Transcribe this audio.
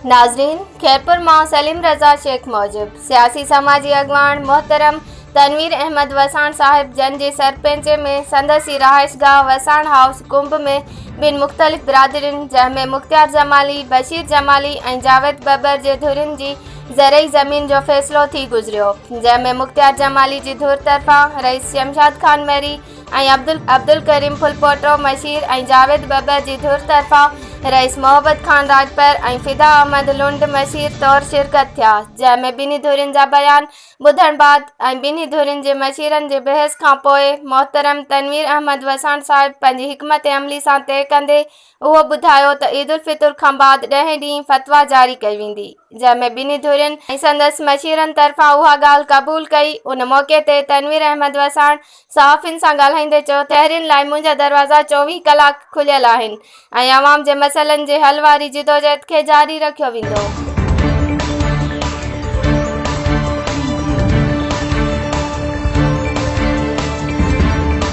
ناظرين خيرپور مان سليم رضا شيخ موجب سياسي سماجي اڳواڻ محترم تنوير احمد وساڻ صاحب جن جي سرپئنچي ۾ سندس ئي رهائشگاهه وساڻ هائوس ڪنب ۾ ٻن مختلف برادرين جنهن ۾ مختيار جمالي، بشير جمالي ۽ جاويد ٻٻر جي ڌرين جي زرعي زمين جو فيصلو ٿي گذريو جنهن ۾ مختيار جمالي جي ڌر طرفان رئيس شمشاد خان مري ۽ عبدالڪريم ڦلپوٽو مشير ۽ جاويد ٻٻر جي ڌر طرفان رئيس محبت خان راڄپر ۽ فدا احمد لنڊ مشير طور شرڪت ٿيا جنهن ۾ ٻنهي ڌرين جا بيان ٻڌڻ بعد ۽ ٻنهي ڌرين جي مشيرن جي بحث کان پوء محترم تنوير احمد وساڻ صاحب پنهنجي حڪمت عملي سان طئي ڪندي اهو ٻڌايو ته عيدالفطر کان بعد ڏهين ڏينهن فتويٰ جاري ڪئي ويندي جنهن ۾ ٻنهي ڌرين ۽ سندس مشيرن طرفان اها ڳالهه قبول ڪئي ان موقعي تي تنوير احمد وساڻ صحافين سان ڳالهائيندي چيو ته شهرين لاء منهنجا دروازا 24 ڪلاڪ کليل آهن ۽ عوام جي مسئلن جي حل واري جدوجهد کي جاري رکيو ويندو.